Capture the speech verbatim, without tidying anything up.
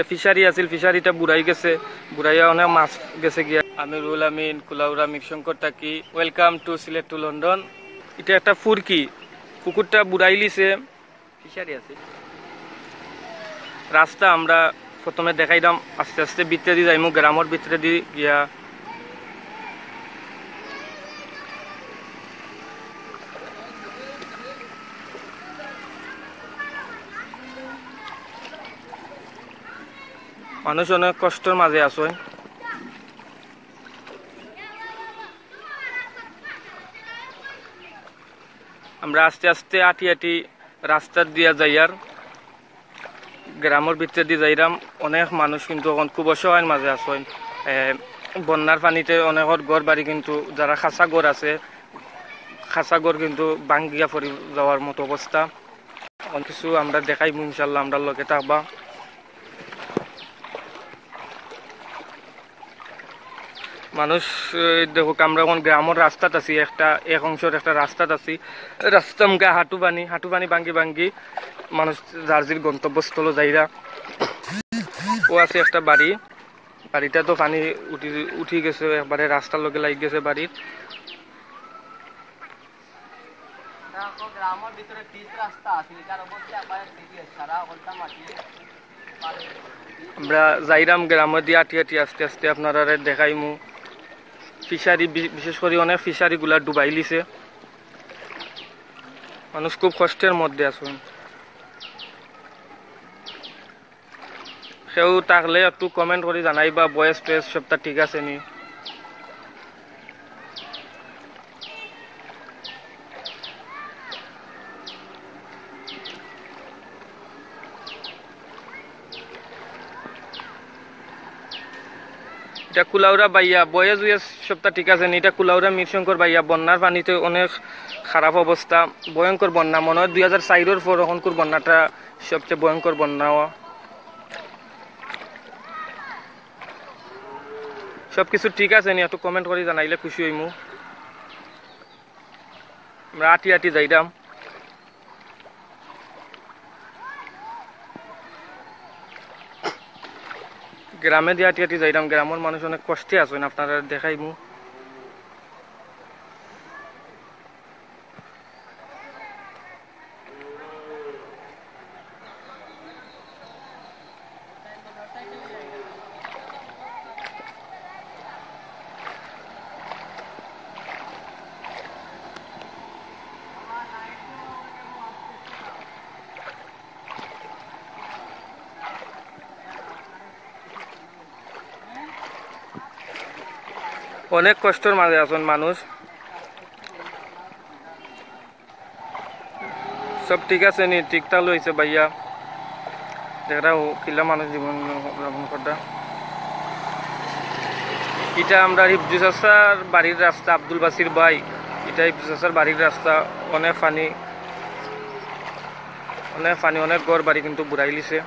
ফিশারি আছিল, ফিশারিটা বুড়াই গেছে, বুড়াইয়া অনেক মাছ গেছে গিয়া। আমি রুহুল আমিন, কুলাউড়া মিরশঙ্কর থাকি। Welcome to Sylhet to London। ইটা একটা ফুরকি, পুকুরটা বুড়াইলিছে। ফিশারি আছে। রাস্তা আমরা প্রথমে দেখাইলাম, আস্তে আস্তে ভিতরেদি যাইমু, গ্রামর ভিতরেদি গিয়া। মানুষ অনেক কষ্টর মাঝে আছইন। আমরা আস্তে আস্তে আটি আটি রাস্তার দিয়া যাইয়ার, গ্রামর ভিতরেদি যাইরাম। অনেক মানুষ কিন্তু অখন খুব অসহায়র মাঝে আছইন। এ, বন্যার পানিতে অনেকর ঘর বাড়ি কিন্তু যারা খাসা ঘর আছে, খাসা ঘর কিন্তু ভাঙ্গিয়া পড়ি যাওয়ার মতো অবস্থা। অনেক কিছু আমরা দেখাইমু ইনশাল্লাহ, আমরার লগে থাকবা। মানুষ, এ, দেখউক, আমরা অখন গ্রামর রাস্তাত আছি, একটা এক অংশর একটা রাস্তাত আছি। রাস্তা আমগা হাঁটু পানি, হাঁটু পানি ভাঙ্গি ভাঙ্গি মানুষ যার যার গন্তব্যস্থল যাইরা। ও আছে একটা বাড়ি, বাড়িটা তো পানি উঠি, উঠি গেছে, একবারে রাস্তার লগে লাগি গেছে বাড়ির। দেখো, গ্রামর ভিতরে পিচ রাস্তা আছে, এটার অবস্থা একবারে সিরিয়াস, সারা ঘন্টা মাটি। আমরা যাইরাম গ্রামর দিয়া আটি আটি আস্তে আস্তে আপনারারে দেখাইমু। ফিশারি বি-, বিশেষ করি অনেক ফিশারিগুলা ডুবাইলিছে। মানুষ খুব কষ্টর মধ্যে আছইন। কেউ থাকলে একটু comment করি জানাইবা, ভয়েস টয়েস সবটা ঠিক আছে নি? ইটা কুলাউড়া ভাইয়া, ভয়েস উয়েস সবটা ঠিক আছে নি? ইটা কুলাউড়া মিরশঙ্কর ভাইয়া, বন্যার পানিতে অনেক খারাপ অবস্থা, ভয়ঙ্কর বন্যা, মনে হয় দুই হাজার চাইরর পর অখনকুর বন্যাটা সবচেয়ে ভয়ঙ্কর বন্যা অওয়া। সব কিছু ঠিক আছে নি? একটু comment করি জানাইলে খুশি অইমু। আমরা আটি আটি যাইরাম। গ্রামেদি আটি আটি যাইরাম, গ্রামর মানুষ অনেক কষ্টে আছইন, আপনারারে দেখাইমু। অনেক কষ্টর মাঝে আছইন মানুষ। সব ঠিক আছে নি? ঠিকঠাক অইছে ভাইয়া। দেখরা ও কিলা মানুষ জীবন যাপন কররা। ইটা আমরার হিফজু চাচার বাড়ির রাস্তা, আব্দুল বাসির ভাই। ইটা হিফজু চাচার বাড়ির রাস্তা। অনেক পানি, অনেক পানি, অনেক ঘর বাড়ি কিন্তু বুড়াইলিছে।